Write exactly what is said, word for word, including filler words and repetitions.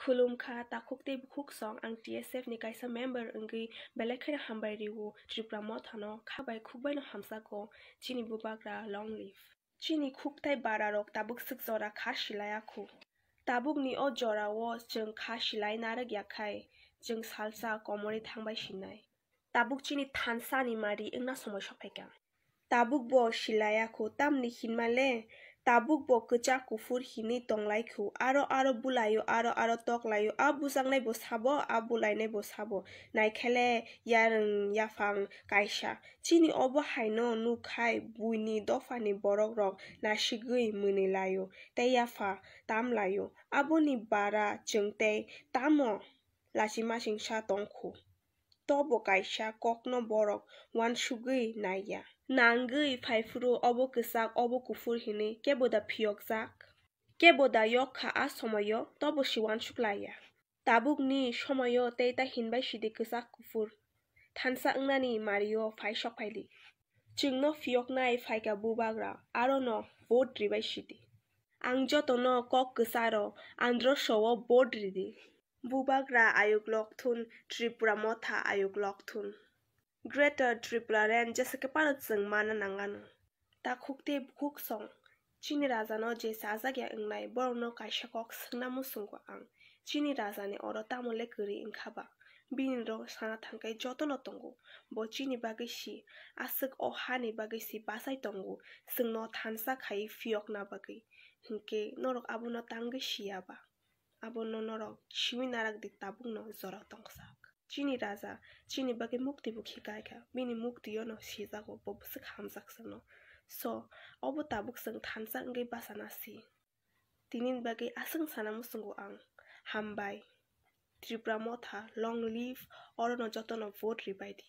Khulumkha, takhuk tei bukhuk song, ang T S F ni kaisa member wngwi belai kheno hambai rio. Tripura Motha no kha bai khuk bai no hamjago. Chini bubagra long live. Chini khukthai bara rok tabuk swk jora kha silai akhu. Tabuk ni o jora o chwng kha silai narwk ya khai, chwng salsa komorwi thangbai sinai. Tabuk chini thansa ni mari wngna somoi sokphaikha. Tabuk bo silai akhu, tamni hinma le tabuk bo kwchak kuphur hinwi tonglaikhu, aro aro bulaio, aro aro toklaio, a bujaknai bo sabo, a bulainai bo sabo, naikhele yarwng yaphang kaisa. Chini obo haino nukhai buini dophani borok rok nasigwi mwnwi laio tei yapha tam laio, aboni bara chwng tei tamo lachimasingsa tongkhu. Tobo kaisa kokno borok uansugwi naiya. Nangwi phaiphuru obo kwchak, obo kuphur hinwi kebo da phiyokjak? Kebo da yok kha a somoio, tobo se uansuk laiya. Tabukni somoio tei ta hinbai sidi kwchak kuphur. Thansa wngnani mario phai sokphaidi. Chwngno phiyoknai phaikha bubagra, arono vote ribai sidi. Ang jotono kok kwcharo androso o vote ridi. Bubagra ayuk lokthun, Tripura Motha ayuk lokthun. Greater Tripura Range jesa khe phano chwng mana nangano. Takhuk tei bukhuk song, chini rajano je chajak ya wngnai, borokno kaisa kok swngna muchungo ang. Chini rajani oro tamo le kwrwi wngkha ba? Bini rok sana thangkhe jotono tongo. Bo chini bagwi si, aswk o hani bagwi si bachai tongo. Chwngno thansa khai phiyokna bagwi. Hinkhe norok abono tangwi siya ba? Abono norok siwi narak di, tabukno jora tongsak. Chini raja, chini bagwi mukti bo khikai kha, bini mukti-o no sijago, bo bwswk hamjak chwngno. So, obo tabuk chwng thansa wngwi bachana si. Tinini bagwi aswk sana muchungo ang. Hambai. Tripura Motha, long live, orono jotono vote ribai di.